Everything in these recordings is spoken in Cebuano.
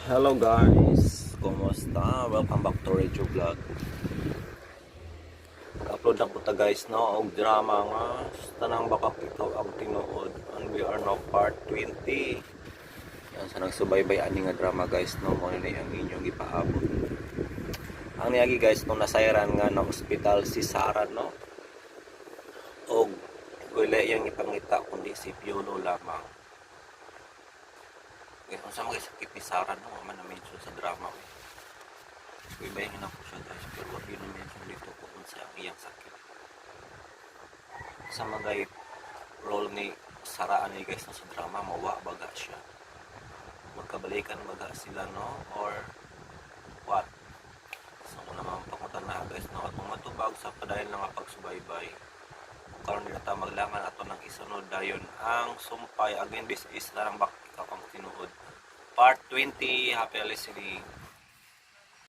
Hello guys, kumusta? Welcome back to Radio Vlog. Upload na po ta, guys, no, og drama nga Tanang Bakak Ikaw ang Tinuod and we are now part 20. Yan, sa nagsubaybay ani nga drama, guys, no, mo ni ang inyong gipaabot. Ang niagi, guys, no, nasayran nga na ospital si Sarah, no. Og wala iyang ipangita kundi si Piolo lamang. Guys, kung sa mga sakit ni Sarah, no, man na mention sa drama. Eh. So, ibahin na po siya, guys, pero wag yun na mention dito kung unsa ang iyang sakit. Sa mga role ni Sarah ani, guys, no, sa drama, mawa baga siya. Magkabalikan baga sila, no, or what? So, kung naman pangutan na, guys, no, atong matubag sa padayon lang nga pagsubaybay. Kung karon nila ta maglangan ato ng isunod dayon ang Sumpay. Again, this is Tanang Bakak Ikaw ang Tinuod. Part 20. Happy listening.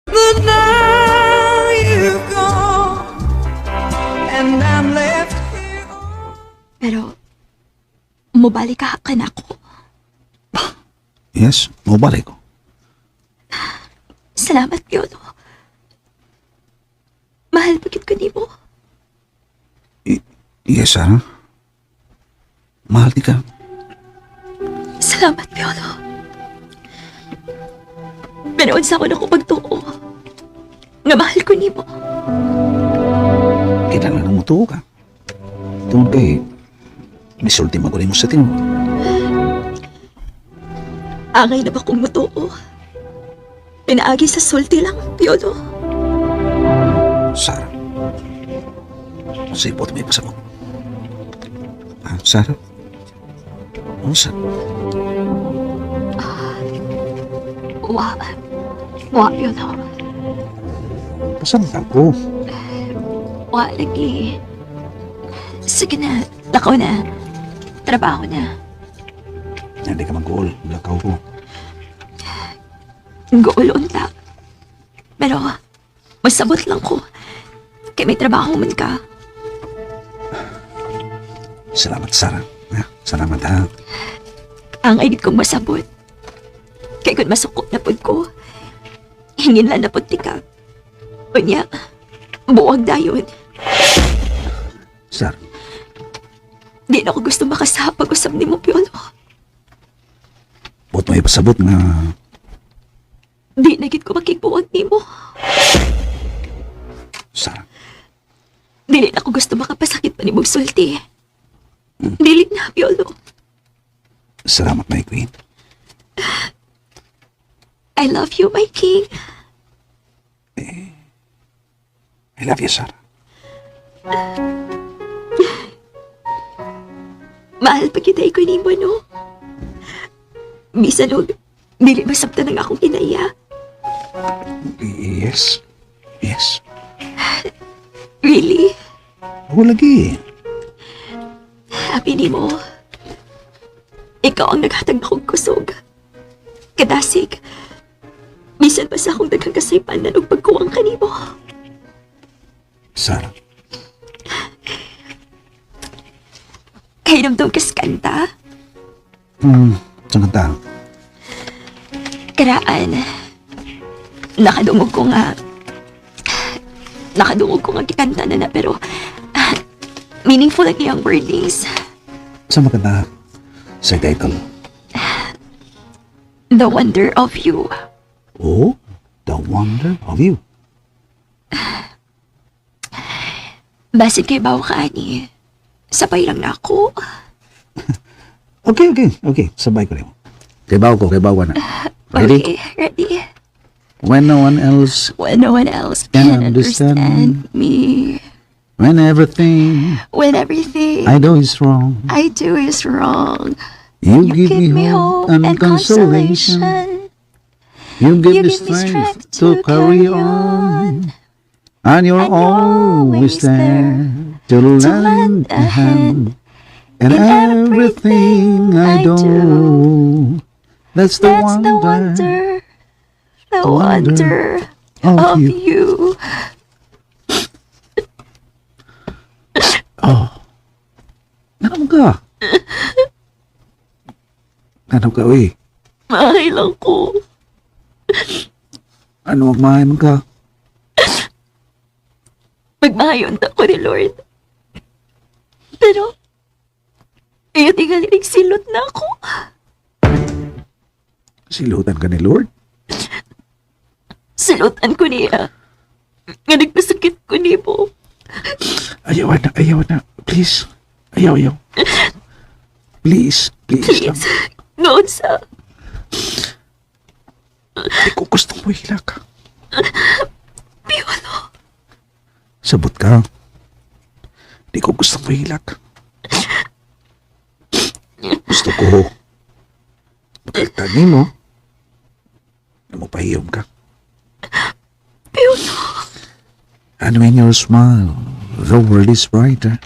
But now you've gone, and I'm left here. Pero, mubalik ka kanako? Yes, mobalik ko. Salamat, Piolo. Mahal pa gid ko nimo. Yes, Sarah. Mahal di ka. Salamat, Piolo. Pero unsa ko na ko pagtuo nga mahal ko nimo? Kailangan lang mutuo ka. Tungod kay, misulti man ko nimo sa tinuod. Angay na ba kong mutuo? Pinaagi sa sulti lang, Piolo. Sarah. Sa ipot may pasabot. Ah, Sarah? Unsa? Wa. Wa, Piolo. Pasabot ako. Wa lagi. Sige na, lakaw na. Trabaho na. Hindi ka mag-goal. Lakaw ko. Guol unta. Pero, masabot lang ko. Kay may trabaho man ka. Salamat, Sarah. Ha? Salamat, ha? Angay gid kong masabot. Kay kung masuko na pud ko, hingin lang na pud tika. Unya, buwag dayon. Sarah. Di na ako gusto makasapag usab nimo, Piolo. Buot mo ipasabot nga Di na gid ko makigbuwag nimo. Sarah. Dili na ako gusto makapasakit pa nimo sulti. Dili na, Piolo. Salamat, my queen. I love you, my king. I love you, Sarah. Mahal pa kita ko nimo, no? Bisan og dili masabtan ang akong kinaiya. Yes. Yes. Really? Ako lagi. Happy nimo. Ikaw ang naghatag akong kusog. Kadasig. Bisan pa sa akong daghang kasaypanan ug pagkuwang kanimo. Sarah. Kahinumdum kas kanta. Sa kanta. Karaan. Nakadungog ko nga gikanta na na pero meaningful ang iyang wordings. Sa maganda. Sa title. The Wonder of You. Oh, The Wonder of You. Basin kabaw ka ani. Sabay lang na ako. Okay. Sabay ko rin. Kabaw ko, kabaw na. Ready? Okay, ready. When no one else, When no one else can can understand understand me. When everything When everything I do is wrong, I do is wrong. You give me hope and consolation. You give You me give me strength strength to carry on. And you're And you're always always there to to lend lend a a hand. In in everything I I do. do. That's the That's wonder the the wonder wonder of of you. you. Oh. Nanam ka? Nanam ka, uy. Mahay lang ko. Ano magmahay man ka? Magmahayon ta ko ni Lord. Pero, iyo tingali nagsilot na ako. Silutan ka ni Lord? Silutan ko niya. Nga nagpasakit ko nimo. Ayaw na, ayaw na. Please. Ayaw, ayaw. Please, please lang. Please. Noon sa... Di ko gustong mahila ka. Piolo. Sabot ka. Di ko gustong mahila ka. Gusto ko. Pagkagtani mo. Na mapahiyom ka. Piolo. And when you smile, the world is brighter.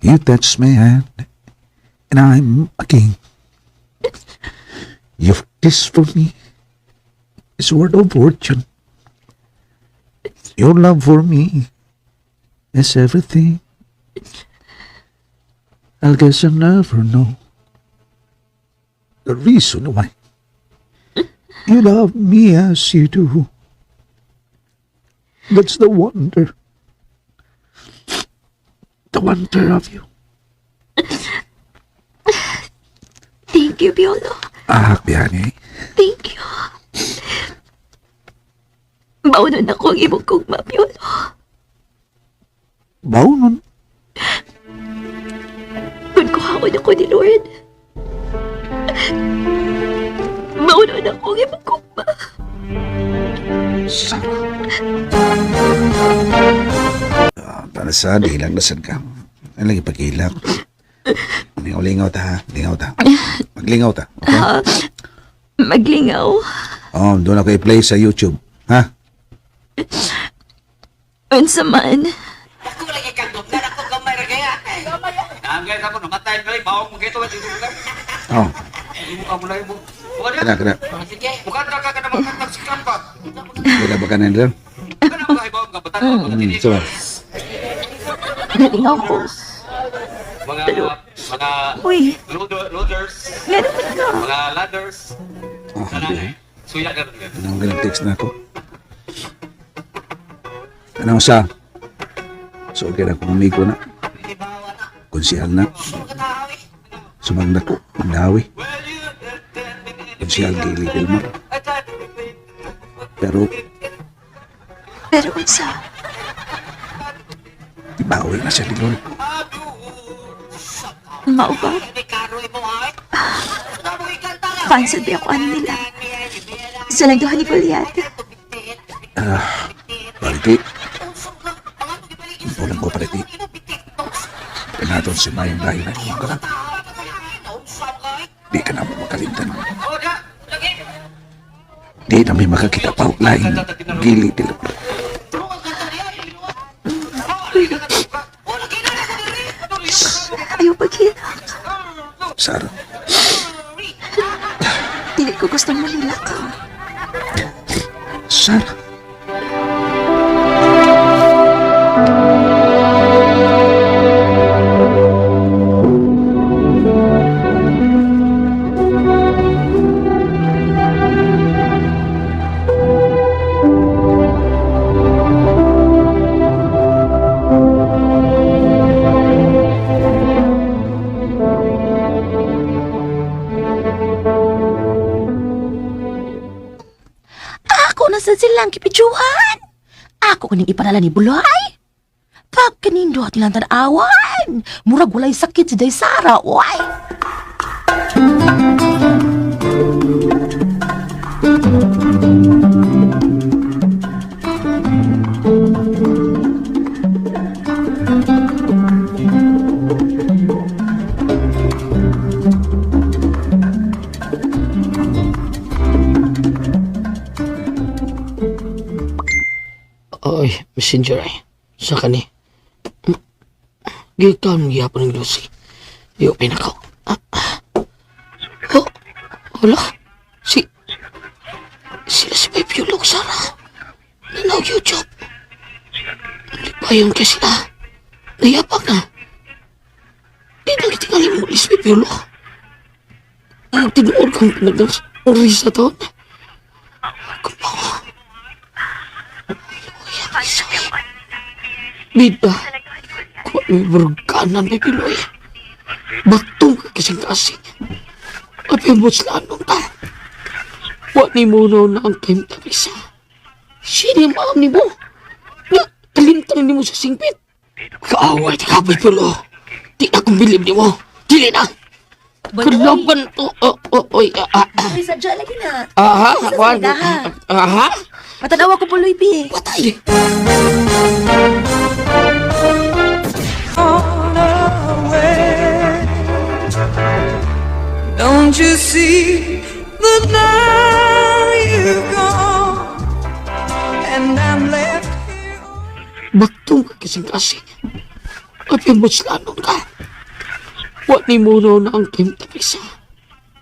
You touch my hand, and I'm a king. Your kiss for me is worth of fortune. Your love for me is everything. I guess I'll never know the reason why you love me as you do. That's the wonder. The wonder of you. Thank you, Piolo. Ah, biyani. Thank you. Maunon ako ang imong kugma, Piolo. Baunon. Kung kuhaon ako ni Lord. Maunon ako ang imong kugma. Sarah. Ah, para sa dilang nasan ka. Ano lagi pag-ilak? Lingaw-lingaw ta ha. Lingaw ta. Maglingaw ta. Okay? Maglingaw. Oh, doon ako i-play sa YouTube. Ha? Unsa man. Ako lagi kang dugnan ako gamay ra kaya. Nangay ka mo, namatay ka lang, bawang mo gito, dito ka. Oh, Mo ka mo lang mo. Bukan kana kana. Sige. Bukan ka ka na magkatagsikan pa. Wala ba ka na nila? Bukan na mga ibawang ka, batan mo, So, Nalingaw ko. Mga, Pero- mga Uy, loaders, nga naman ka. mga ladders, oh, kanang suya ka rin. Anong ganang text na ako? Anong sa? So, okay na kung amigo na. Konsihal na. Sumang na ko. Mandawi. Konsihal Gili Gilmar. Pero, Pero unsa? ibawi na siya ni Lord. Mao ba? May karo imo ay. Fans ba ako ano nila? Sa lang duha ni Goliath. Pariti. Walang ko pariti. Kanaton si Mayong dahil na ka na. Di ka na mo makalimtan. Di na may makakita pa og laing Gili Gilmar. Ayaw paghilak. Sarah. Dili ko gustong mahilak ka. Sarah. Ako na sa silang kipichuhan. Ako kuning ipadala ni Buloy. Pagkanindo at nilang tanawan. Murag walay sakit si Day Sara, oy. Oy, messenger ay. Sa kani. Gikan gihapon ng Lucy. I-open ako. Ah, ah. Oh, wala. Si... Sila si Babe Yulog, Sara. Nanaw YouTube. Lipayon kay sila. Nayapag na. Di na kitingali mo si Babe Yulog. Ang tinuod kang pinagdang risa taon. Bida. Kuha mi burganan may Piloy. Batong ka kasing kasing. Apay mo sila anong ta. Wa ni mo na ang time tabisa. Sino maam ni mo? Na, kalimtan ni mo sa singpit. Kaaway, kabay Pilo. Di akong bilib ni mo. Dili na. Kalaban to. Oh, oh, oy, ah, ah, ah. Uy, sadya lagi na. Aha, Sa kuwan. saligaha. Aha, Matanawa ko buloy, bi. patay. On away. Don't you see that now you've gone and I'm left here? Batong ka kasing kasing. Apay mo sila anong ka. Wa ni mo na ang time tabisa.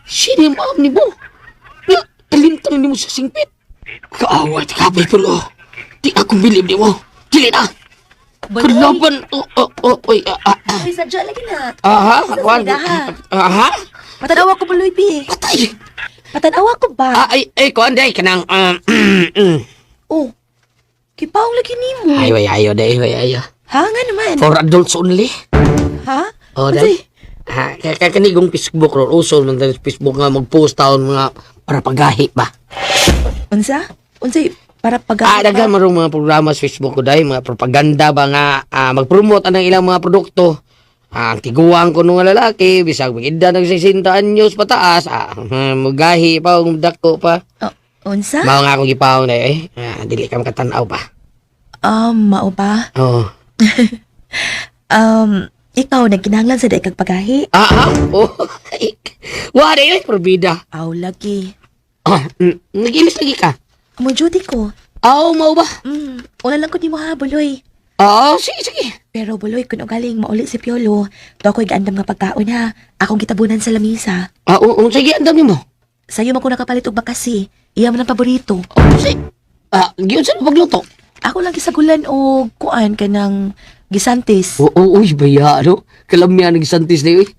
Sino maam ni mo? Na, kalimtan ni mo sa singpit. Kaaway, kabay Pilo. Di akong bilib ni mo. Dili na. Kalaban to. Oh, oh, oy, ah, ah, ah. Uy, sadya lagi na. Aha, Sa kuwan. saligaha. Aha, Matanawa ko buloy, bi. patay. Matanawa ko ba? Ah, ay, ay, kuwan day, kanang, Oh. Kipaong lagi nimo. Ay, way, ayo, day, way, ayo. Ha nga naman. For adults only. Ha? Oh, Unsay? day. Ha, kaya kaya kanigong Facebook ro, uso man tayo sa Facebook nga mag-post taon mga para pagahi ba. Unsa? Unsay para pag Ah, daghan man rong mga programa sa Facebook ko day, mga propaganda ba nga mag-promote anang ilang mga produkto. Ah, ang tiguang ko nung lalaki, bisag mag edad ng 60 anyos pataas, mugahi pa ug dako pa. Oh, unsa? Mao nga akong gipaong day eh. Ah, dili ka makatan-aw pa. Mao ba? Oh. Ikaw nagkinahanglan sa day kag pagahi? Ah, ah, oh. Wa day eh, probida. Aw lagi. Ah, nag-ilis lagi ka. Mo duty ko. Aw, mao ba? Una lang ko nimo ha, buloy. Oo, sige, sige. Pero buloy kun ugaling mauli si Piolo, to ako'y gaandam nga pagkaon ha. Akong gitabunan sa lamisa. Ah, oo, sige, andam nimo. Sayo man ko nakapalit og bakasi. Iya man ang paborito. Oh, sige. Ah, giyon sa pagluto. Ako lang gisagulan og kuan kanang gisantis. Oo, oh, uy, baya, ano? Kalamya ng santis na yun. eh.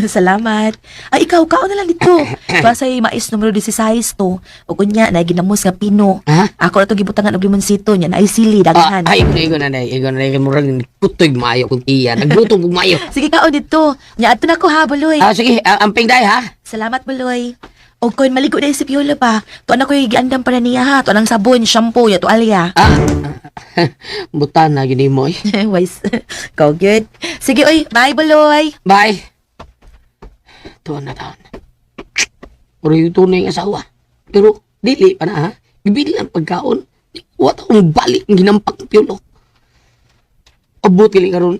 Salamat. Ay, ikaw, kaon na lang dito. Basay mais numero 16 to. O kunya, na ginamos nga pino. Ha? Ako na to gibutangan og limonsito niya, naay sili, Ah, daghan. ay, igo, igo na na, igo na na, murag putoy maayo kung iya. Nagluto kong maayo. Sige, kaon dito. Nya adto na ko ha, Buloy. Ah, sige, amping day, ha? Salamat, Buloy. O kun maligo na si Piolo pa. To na ko'y giandam para niya ha. To anang sabon, shampoo, ya to alya. Ah, butan na, gini mo, eh. Wise. Go good. Sige, oy. Bye, Buloy. Bye. Tuwan na taon. Pero yung tunay ng asawa. Pero, dili pa na, ha? Gibili ang pagkaon. Wa taong balik ang ginampak ng Piolo. Abot gali karon.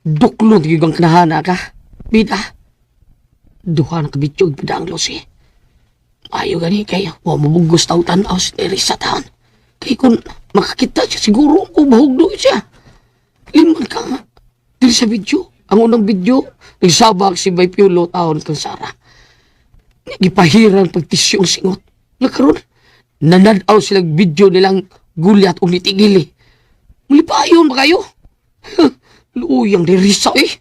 Duklon gyud ang kinahana ka. Bida. Duha na kabitsog bida ang losi. Ayo gani kay wa mo bugos taw tan-aw si Teresa taon. Kay kung makakita siya siguro ko mahugdo siya. Liman ka nga. Dili sa video. Ang unang video, nagsabak si Bay Piolo taon kang Sara. Gipahiran pagtisyo ang singot. Nakaroon, nanadaw silang video nilang gulyat o nitigili. Muli pa ayon ba kayo? Luuyang ni Risa eh.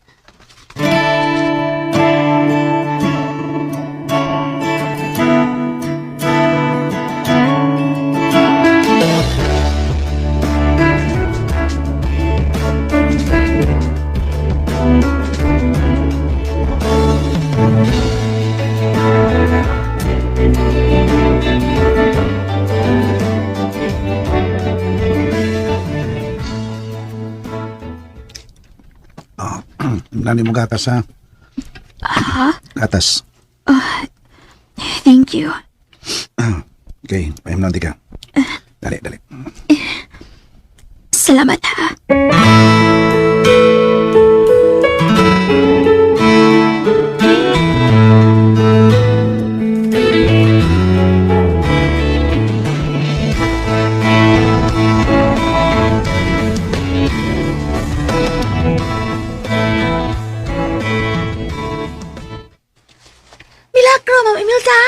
Nani mo gatas, ha? Ha? Gatas. Thank you. Okay, pahimnanti ka. Dali, dali. Salamat ha. Milagro, Ma'am Emilda!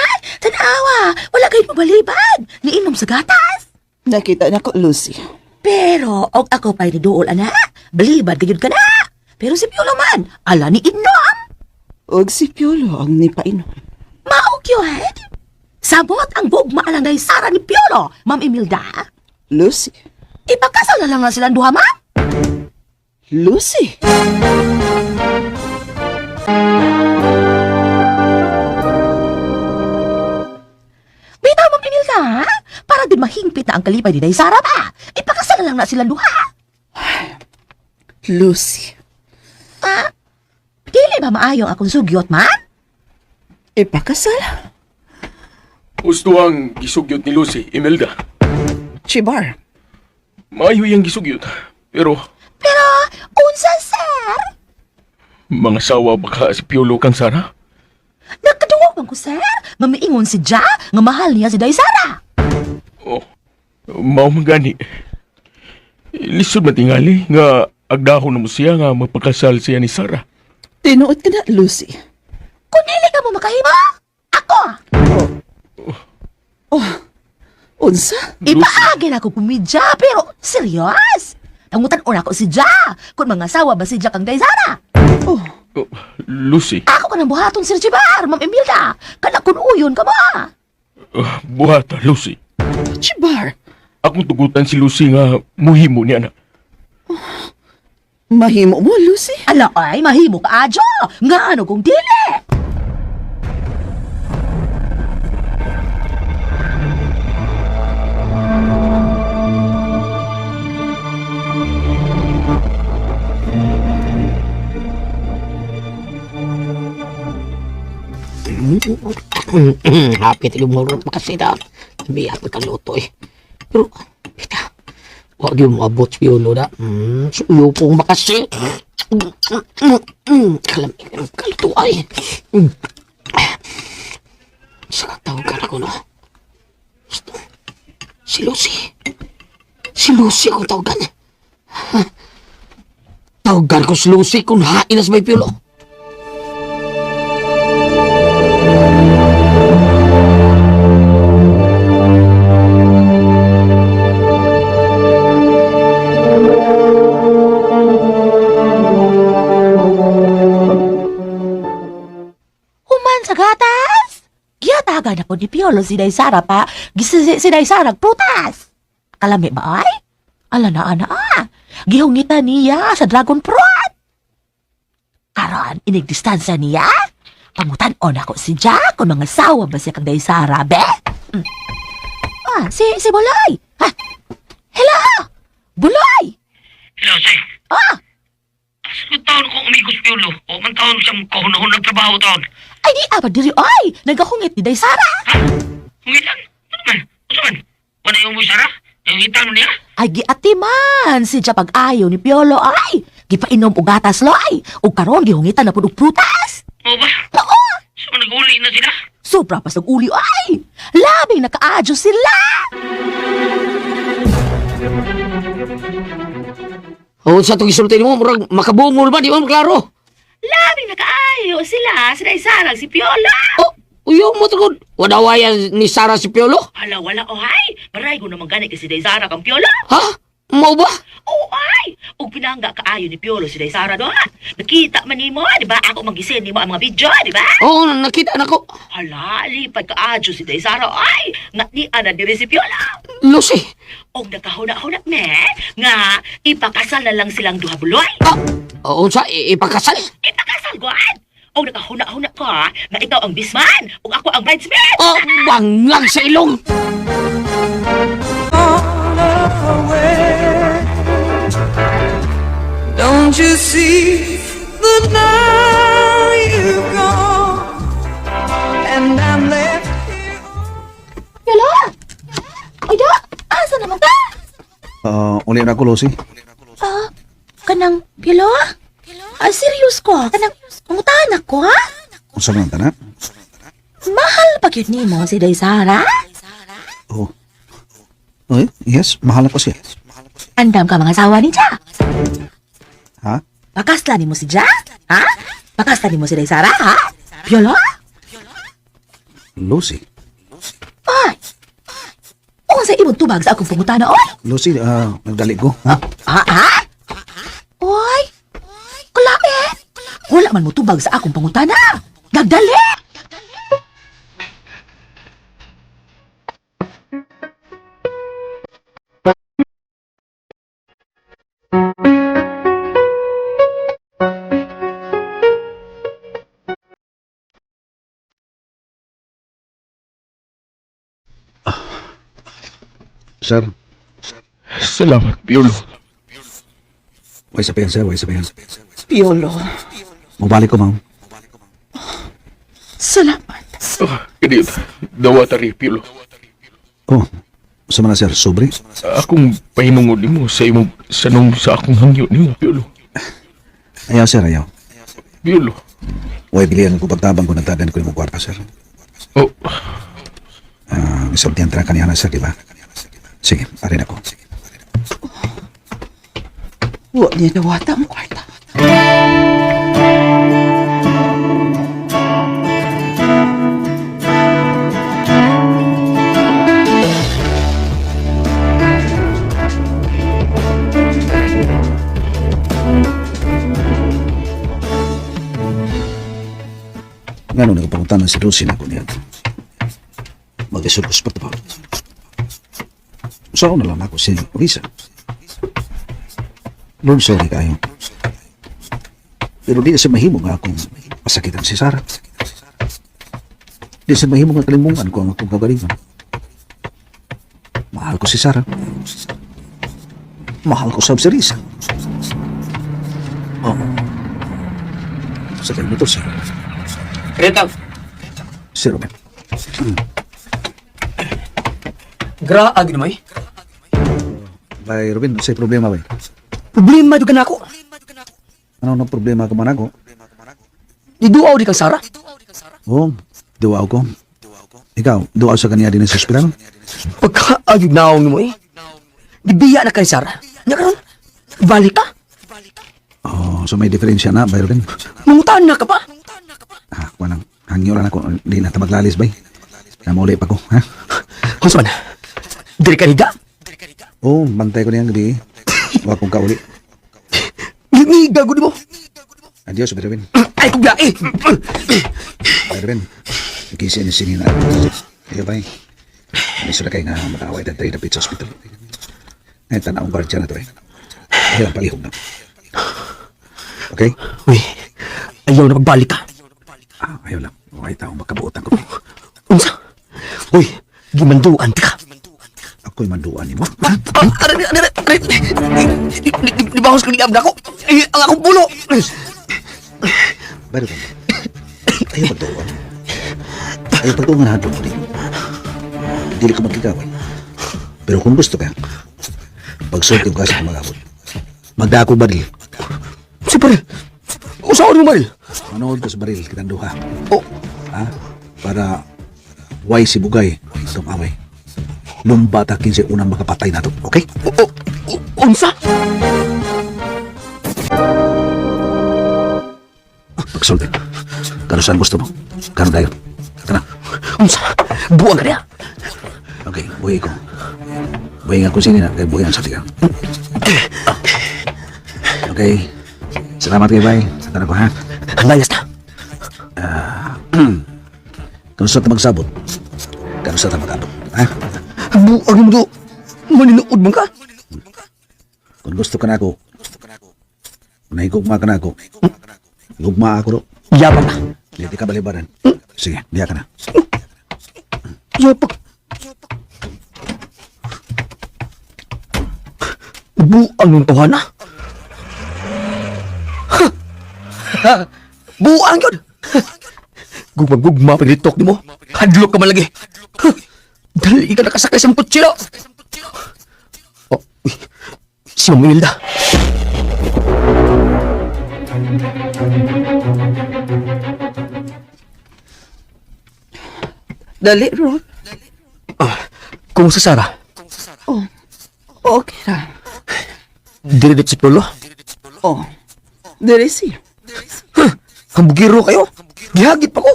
Tanawa! Wala kayo'y mabalibad! Niinom sa gatas! Nakita na ko, Lucy. Pero, og ako pa'y niduol, ana. Balibad gayud ka na! Pero si Piolo man, ala ni inom! Og si Piolo ang nipainom. Mao gyud! Sabot ang buog maalang day Sara ni Piolo, Ma'am Emilda. Lucy, Ipakasal na lang na silang duha, ma'am. Lucy. Bitaw, Ma'am Imelda, ha? Para din mahingpit na ang kalipay ni Day Sara ba? Ipakasal na lang na silang duha. Lucy. Ah, dili ba maayo ang akong sugyot, ma'am? Ipakasal? Gusto ang gisugyot ni Lucy, Imelda. Chibar. Maayo iyang gisugyot. Pero Pero, unsa, sir? mga sawa baka si Piolo kang Sara? Nagkaduwa man ko, sir. Nga miingon si Ja, nga mahal niya si Day Sara. Oh, mao man gani. Lisod matingali nga agdahon na mo siya nga magpakasal siya ni Sara. Tinuod ka na, Lucy. Kung dili ka mo makahimo, ako! Unsa? Ipaagi na ako pumidya, pero serious? Pangutan-on ako si Ja, kung mga sawa ba si Ja kang Day Sara. Oh, Oh, Lucy, Ako ka ng buhaton, Sir Jibar, Ma'am Imelda. Kana kun uyon ka ba? buhata Lucy. Chibar. Akong tugutan si Lucy nga muhimo niya na. Mahimo mo, Lucy. Ala ay, mahimo ka adyo. Nga ano kung dili? Hapit ilong pa kasi na. May hapit ang luto eh. Pero, pita, wag yung maabot si Piolo na. Suyo pong makasi. Kalamig ang kaluto ay. Sa tawag ka na ko, no? Si Lucy. Si Lucy akong tawagan. Ha? Tawagan ko si Lucy kung hain na sa may Piolo. Human sa gatas. Giyatagan ako ni Piolo si Day Sara pa. Gisi si Day Sara prutas. Kalami ba ay? Ala na ana ah. Gihungita niya sa dragon fruit. Karon inig distansya niya. Pangutan-on ako si Jack kung mga sawa ba siya kang Day Sara, be? Mm. Ah, si Buloy. Ha? Hello! Buloy! Hello, sir. Ah, Sa taon ko umigos Piolo. O man taon siyang kahunahon ng trabaho taon. ay di apa diri ay, nagahungit ni Day Sara. Ha? Hungitan? Ano man? Ano man? Wala yung mo Sara? Nangitan mo niya? Ay giatiman si Jack pag-ayo ni Piolo ay. Gipainom og gatas loy. Ug karon gihungitan na pud og prutas. Oo ba? Oo, So nag-uli na sila? sobra pa sa uli ay. Labing nakaadyo sila. Oo, sa itong isulti mo, murag makabungol ba? Di ba klaro? Labing nakaayo sila si Day Sara si Piolo. Oh, uyo mo tungkol. Wadawayan ni Sara si Piolo? Hala wala ohay. Maray ko naman gani kay si Day Sara kang Piolo. Ha? Mao ba? Oo ay. Ug pinangga kaayo ni Piolo si Day Sara doon. Nakita man nimo, di ba? Ako magisin nimo ang mga video, di ba? Oo, nakita na ko. Hala, lipad kaadyo si Day Sara ay. Nga ni ana diri si Piolo. Lucy. Og nakahuna-huna me nga ipakasal na lang silang duha buloy. Ah, oo, sa ipakasal? Ipakasal guan. Og nakahuna-huna ka nga ikaw ang bisman ug ako ang bridesmaid. Oh, bangag sa ilong. Away. Don't you see that now you've gone and I'm left here? Piolo! Ay da, asa naman ta? Uli na ko, Lucy. Ah, kanang Piolo? Ah, serious ko. Kanang pangutahan ako ha? Unsa man tanan? Mahal pa gyud nimo si Day Sara? Oh. Oy, yes, mahal ko siya. Andam ka mga asawa ni Ja. Ha? Pakasla nimo si Ja? Ha? Pakasla nimo si Day Sara ha? Piolo? Lucy. Ay! Unsa imong tubag sa akong pangutana oy? Lucy, nagdali ko, ha? Ah, ah? Oy! Kulain! Wala man mo tubag sa akong pangutana! Nagdali! Sir, Salamat, Piolo. way sa payan, sir. Way sa payan. Piolo, Mubalik ko, ma'am. salamat. Ah, Kadiyot, dawa tari, Piolo. Oh, sa na, sir? Sobre? Akong pahinungod nimo sa imong sanong sa akong hangyo nimo, Piolo. Ayaw, sir, ayaw. Piolo. Way bilihan ko pagtabang ko nagtagan ko yung kwarta, sir. Oh, Ah, isultihan tra kaniya na, sir, di ba? Sige, arin ako. Wa niya dawata ang kwarta. Nga nung nagpapunta si Lucy na ko niya. Mag-isulkos pa ito ba? So, na lang ako si Risa. Lord, sorry kayo. Pero di na siya mahimo nga akong masakitan si Sarah. Di siya mahimo nga kalimungan ko ang akong kagalingon. Mahal ko si Sarah. Mahal ko sab si Risa. Oh. Sa kayo nito, sir. Retav, Sir Robert. graag na may. Bay, Robin, say problema bay. Problema jud ka nako. Ano na problema ka man ako? Niduaw di kang Sara. Oo, duwaw ko. Ikaw, duwaw sa kanya din sa ospital? Pagkaayog naong mo eh. Gibiya na kay Sara. Nya karon, balik ka. Oh, so may diferensya na, bay Robin. Mangutaan na ka pa. Ah, kuha lang. Hangyo lang ako. Di na ta maglalis, bay. Namuli pa ko, ha? Unsa man? Diri ka higa. Oo, oh, bantay ko niyang gabi. Huwag kong kauli. Ngiga gud mo. Adios, bay Robin. Ay kog lae. Bay Robin, kisi ni sini na. Ayo, bay. May sila kayo nga makaway na dapit sa hospital. Ay, tanawang guardia na to, eh. Ay, lang palihog na. Okay? Uy, ayaw na pagbalik ka. Ah, ayaw lang. Okay, taong makabuotan ko. bay. Unsa? Uy, gimanduan ka. Ako'y manduan ni mo. Ah, aray, aray, aray. Di ba ko ni abda ko? Ay, ang akong pulo. Pero ayaw pagtuon. Ayaw pagtuon nga hadlok ko din. Dili ko magkikaway. Pero kung gusto ka, pagsulti ko kasi kung mag-abot. Magdako baril. Si Baril. Usaon mo Baril? Manood ko sa baril, kitang duha. Oh, Ha? Para way si Bugay itong away. Lumba ta kinsa unang makapatay nato. Okay? oh, oh, unsa? Pagsulti. Kano saan gusto mo? Kano dayon? Kana. Unsa? Buang ka niya. Okay, buhay ko. Buhay nga kung sino na, kay buhay ang sa tiga. Okay. Salamat kay bay. Sa tanong ko ha. Layas na. Kung sa magsabot, kung sa mag-abot. Ha? Buang mo do. Maninuod man ka. Kung gusto ka na ako, nahigugma ka na ako, gugma ako ro. Yaman na. Hindi ka balibaran. Sige, diya ka na. Yapak. Buang ng tuhan na. Buang yun. Gugma-gugma pinitok ni mo. Hadlok ka man lagi. Ha! Dali ka nakasakay sa kutsilyo. Oh, uy. Si Ma'am Imelda. Dali, Ron. Ah, kumusta Sara? Oh, okay ra. Dire si Polo. Oh, diri siya. Hambugiro kayo. Gihagit pa ko.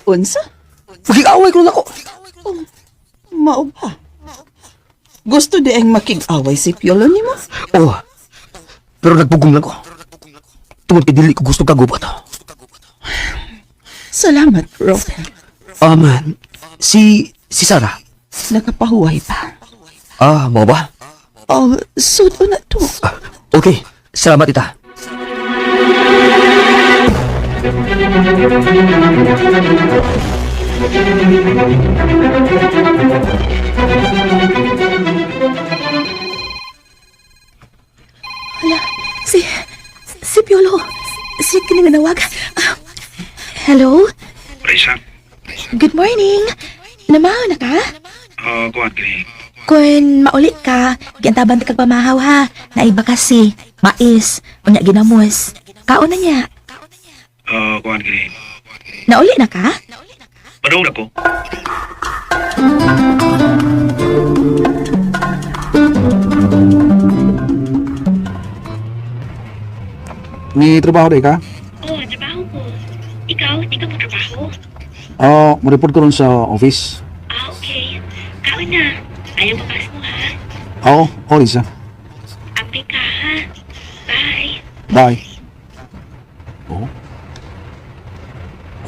Unsa? Magigaway ko na ako. Mao ba? Gusto di ang makig-away si Piolo nimo? Oh, pero nagpugong lang ko. Tungod kay dili ko gusto kagubat. Salamat, Robin. Si Sarah. Nakapahuway pa. Ah, mo ba? Oh, sudo na to. Okay, salamat tita. Manawag. Ah, hello? Risa, Good morning. Namaw na ka? oh, kuwan kini. Kung maulit ka, giantaban ta kag pamahaw ha. Naiba kasi, mais, unya ginamos. Kaon na niya. Oh, kuwan kini. Nauli na ka? Padung na ko. Ni trabaho di ka? Oo, trabaho ko. Ikaw, di ka mo trabaho? Oh, mo-report ko ron sa office. Ah, okay. Kaon na. Ayaw bakas mo ha. Oo, oh, Risa. Ampi ka ha. Bye. Bye. Oh.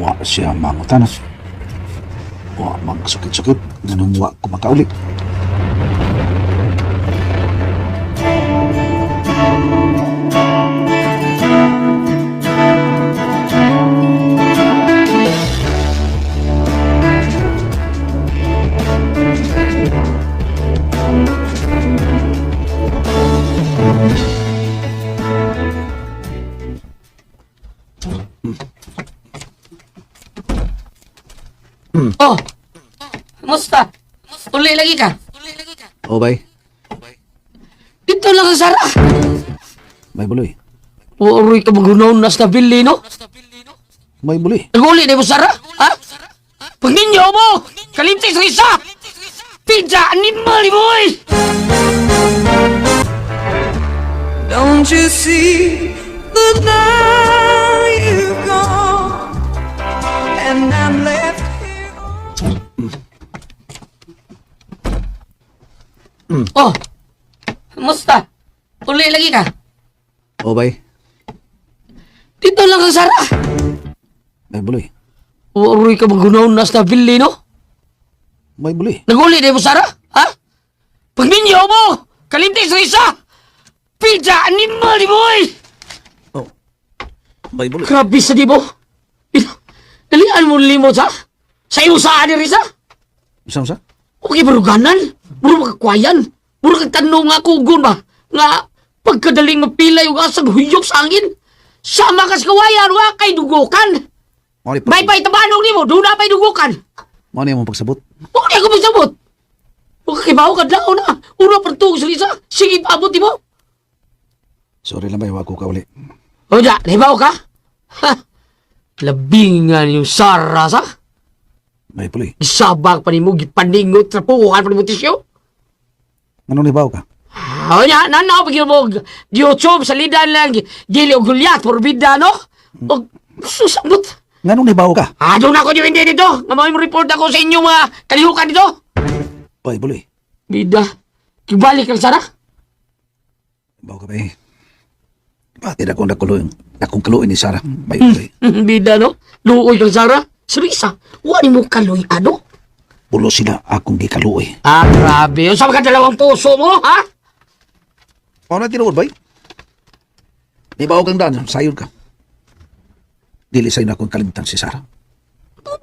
Wa siya mangutanas. Wa magsukit-sukit. Ganun wa ko makauli. Oh, musta? Uli lagi ka? Oh, bye. Dito lang ang Sara. May buloy. Uroy ka magunaw na sa bili, no? May buloy. Naguli na mo, Sara? Ha? Pag ninyo mo! Kalimti sa isa! Pizza animal, boy! Don't you see that now you've gone and I'm left here? Oh, musta? Uli lagi ka? Oh, bye. Dito lang ang Sara. May buloy. Uroy ka magunaw na sa bili, no? May buloy. Naguli na mo, Sara? Ha? Pag ninyo mo! Kalimti sa isa! Pizza animal, boy! Oh. May buloy. Grabe sa di mo! Dalian mo limot, ha? Sa iyo saan ni Risa? Isa sa? Okay, baruganan. Muro makakwayan. Muro kag tanong nga kugon ba? Nga pagkadaling mapilay yung asang huyok sa angin. Sama kas kawayan, wa kay dugukan. Mao ni May pay tabanong nimo, doon na pay dugukan. Mao ni among pagsabot. Huwag na ko magsabot. Huwag ka kibaw ka daw na. Una partug sa Risa. Sige, paabot mo. Sorry lang bay, wa ko kauli. O ja, nahibaw ka? Ha? Labingan yung Sara sa. May buloy. Gisabag pa nimo, gipaningot, trapuhan pa nimo tisyo. Ngano ni baw ka? Oh, nya, nanaw pag mo YouTube sa lidan lang dili og Goliath porbida no. Og susabot. Ngano ni baw ka? Ah, doon ako yung hindi dito. Nga mo report ako sa inyong mga kalihukan dito. Bay buloy. Bida. Kibalik kang Sara. Baw ka bay. Pati na akong nakuloy. Akong kaluoy ni Sarah. May buloy. Bida no. Luoy kang Sara. Serisa. Wani mo kaloy ano? Pulo sila akong gikaluoy. Ah, grabe. Unsa ka dalawang puso mo, ha? Mao na tinuod bay. Di ba kang daan, sayon ka. Dili sayo na akong kalimtan si Sarah.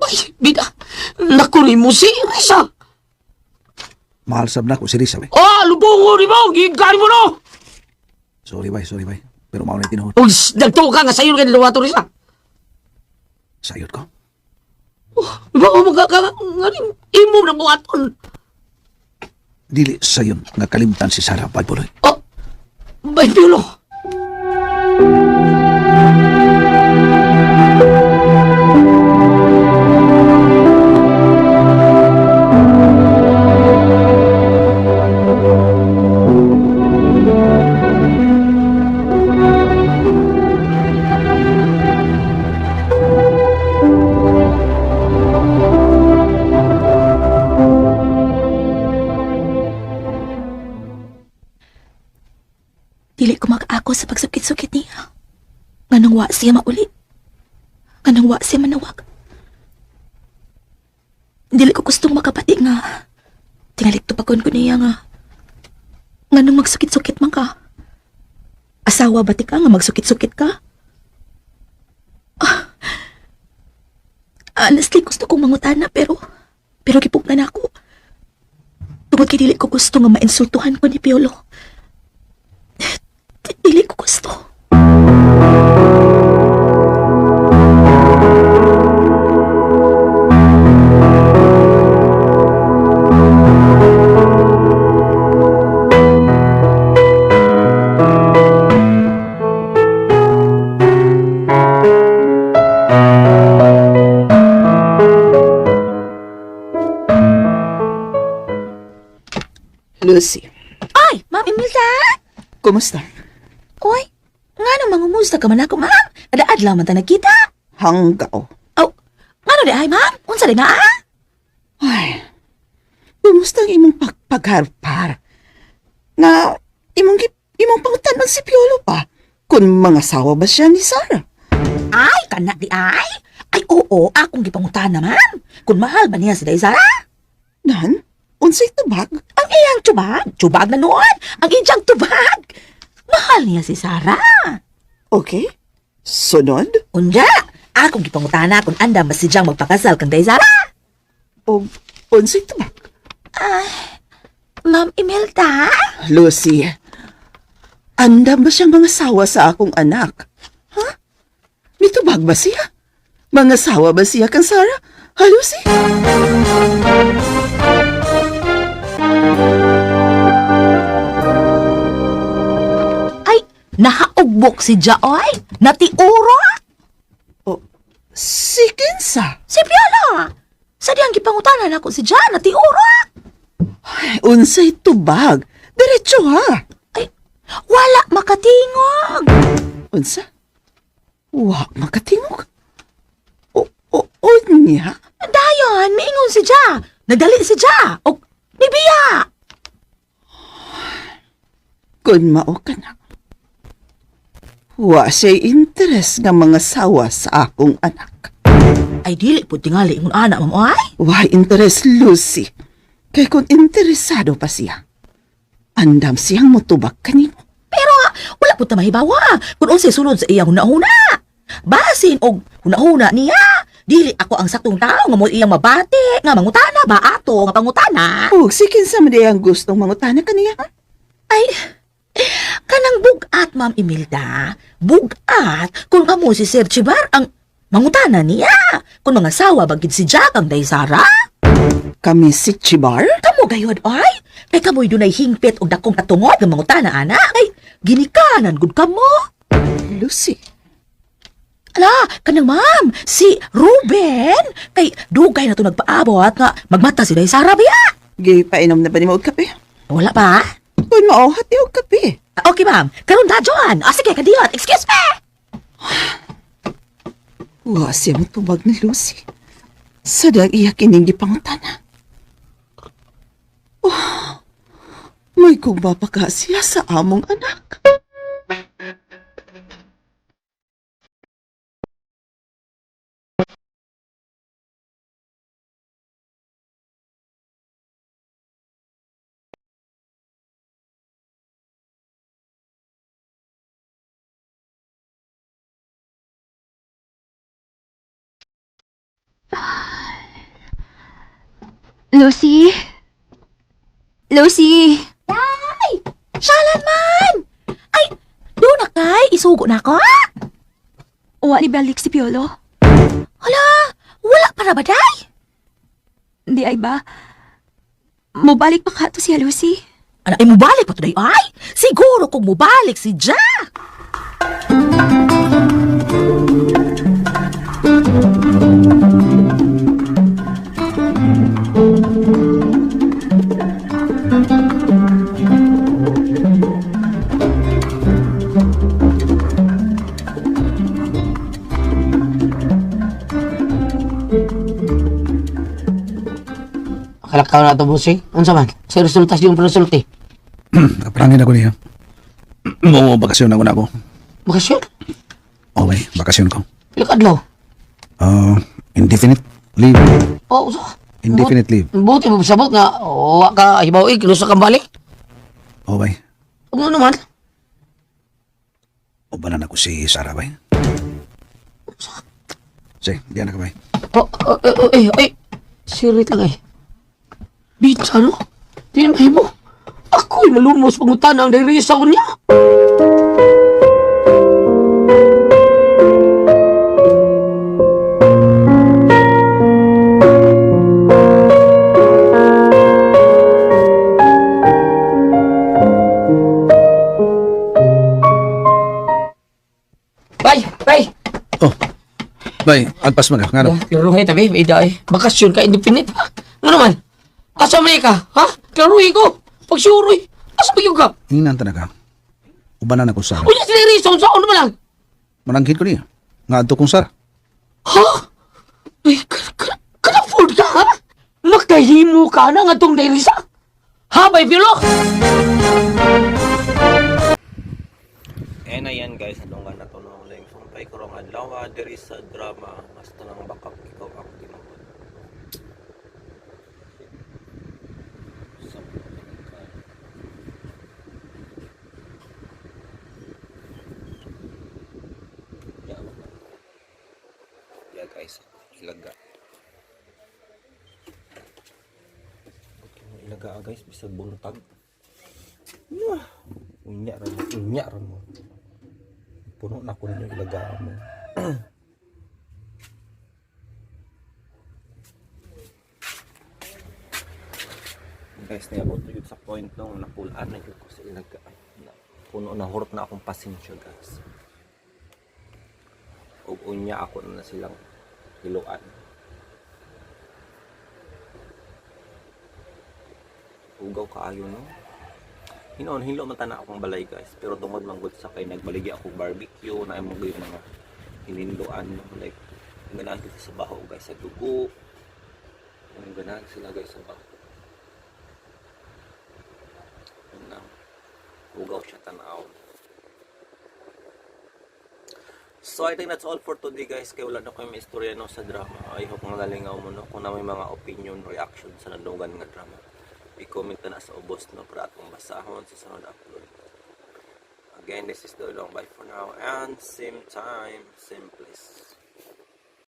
Bay, bida. Naku mo si Risa. Mahal sab na ko si Risa bay. Oh, lubungo ni mo. Gigari mo no. Sorry bay, sorry bay. Pero mao na tinuod. Ug nagtuo ka nga sayon kay dalawa to Risa. Sayod ko. Ba mo ka ka nga imo na buhaton. Dili sayon nga kalimtan si Sarah bay buloy. Oh, bay Piolo. Dili ko makaako sa pagsukit-sukit niya. Nganong wa siya mauli. Nganong wa siya manawag. Dili ko gustong makapati nga. Tingalikto pa ko niya nga. Nganong magsukit-sukit man ka. Asawa ba ti ka nga magsukit-sukit ka? Ah. Honestly, gusto kong mangutana pero gipugnan ako. Tungod kay dili ko gusto nga mainsultuhan ko ni Piolo. Dili ko gusto. Lucy, Ay, Ma'am Imelda! kumusta? Uy, nga nang mangumusta ka man ako, ma'am? Kada-adlaw man ta nagkita. Hanggaw. Oh, ngano di ay, ma'am? Unsa di na, ah? Ay, kumusta ang imong pagpagharpar? Nga, imong pangutan si Piolo pa. Kung mga sawa ba siya ni Sarah? Ay, kana di ay. Ay, oo, akong gipangutana, ma'am. Kung mahal ba niya si Day Sara? Nan, unsay tubag? Ang iyang tubag. Tubag na noon. Ang iyang tubag. Mahal niya si Sara. Okay. Sunod? Unya, akong gipangutana kung andam ba sidyang magpakasal kang Day Sara. O unsay tubag? Ma'am Imelda? Lucy, andam ba siyang mga sawa sa akong anak? Ha? Mitubag ba siya? Mga sawa ba siya kang Sarah? Ha, Lucy? Ay, nahaugbok si Jaoy. Natiuro. O, si Kinsa? Si Piolo. Sa diyang gipangutanan ako si Ja, natiuro. Ay, unsay tubag? Diretso ha? Ay, wala makatingog. Unsa? Wa makatingog. O niya? Dayon, miingon si Ja. Nagdali si Ja. O, nibiya. Kun mao ka na. Wa siya'y interes nga mga sawa sa akong anak. Ay, dili po tingali ingon ana, ma'am, ay. Wa interes, Lucy. Kay kung interesado pa siya, andam siyang mutubag kanimo. Pero wala po ta mahibawa kung unsay sulod sa iyang hunahuna. Basin og hunahuna niya. Dili ako ang saktong tao nga mo iyang mabati, nga mangutana ba ato nga pangutana. O, si kinsa man diay ang gustong mangutana kaniya? Ha? Ay, kanang bugat, Ma'am Imelda. Bugat kung kamo si Sir Chibar ang mangutana niya. Kung mga sawa bagid si Jack ang day Sara. Kami si Chibar? Kamo gayod ay. Kay kamoy dunay hingpit og dakong katungod nga mangutana ana. Kay ginikanan gud kamo. Lucy, Ala, kanang ma'am, si Ruben. Kay dugay na to nagpaabot nga magmata si Day Sara biya. gipainom na ba nimo og kape? Wala pa? Kung mao, hati og kape. Ah, okay, ma'am. Karon ta, John. Ah, sige, kadiyot. Excuse me. Wa siya mutubag ni Lucy. Sa dag iya kining gipangutana. Oh, may gugma pa ka siya sa among anak. Lucy? Lucy? Ay, Shalan man! Ay, doon na kay. Isugo na ako. ah. Wa ni balik si Piolo? Hala, wala para ba, day? Di ay ba? Mobalik pa ka to siya, Lucy? Ano, ay, mubalik pa to, day. Ay, siguro kung mubalik si Ja. Kalakaw na ito, busing. Unsa man? Sa resultas yung resulti. Kaprangin ako niya. Oo, bakasyon ako na ako. Bakasyon? Okay, bakasyon ko. Pila ka adlaw? Indefinite leave. Oh, so, Indefinite leave. Buti mo sabot nga wa ka hibaw eh, kinusa kang balik. Okay. Ano naman? Ubanan ako si Sarah, bay. Sige, diyan na ka, bay. Oh, oh, eh, oh, eh, eh. Sirit lang eh. Bitsa, no? Di na mahimo. Ako'y nalumos pangutan ang dirisa ko niya. Bay, bay. Oh, bay, alpas man ka. Nga no? Klaruhin tabi, may daay. Bakasyon ka, indefinite pa. Ano naman? Asa man ka, ha? Klaruhin ko. Pagsiguro eh. Asa ba yun ka? Ingnan talaga. Ubanan ako Sara. Unya sila reason sa ano man lang. Mananggid ko niya. Nga adto kong Sara. Ha? Ay, ka-afford ka, ha? Makahimo ka na nga itong Nerissa? Ha, Bay Piolo? And ayan guys, nadunggan na to no laing sumpay karong adlaw diri sa drama Basta Lang Bakak Ikaw Ang Tinuod. Yeah guys, ilaga. Okay, ilaga guys, bisag buntag. Yeah. Unya ra mo, unya ra mo. Puno na ko ninyo ilagaan mo. Guys, niabot na yun sa point nung napulaan na yun ko sa ilagaan. Puno na, hurot na akong pasensya guys. Ug unya ako na silang hiluan. Ugaw kaayo no. Hinoon, hilo man tana akong balay guys. Pero tungod man gud sa kay nagbaligya ako barbecue na imong yung mga hininduan no? Like ganahan sila sa baho guys sa dugo. Ang ganahan sila guys sa baho. Yun lang. Ugaw siya tanaw. So I think that's all for today guys. Kaya wala na ko yung istorya no sa drama. I hope nga nalingaw mo no kung na may mga opinion, reaction sa nadunggan nga drama. I-comment na sa ubos no para atong basahon sa sunod upload. Again, this is Dodong. Bye for now and same time, same place.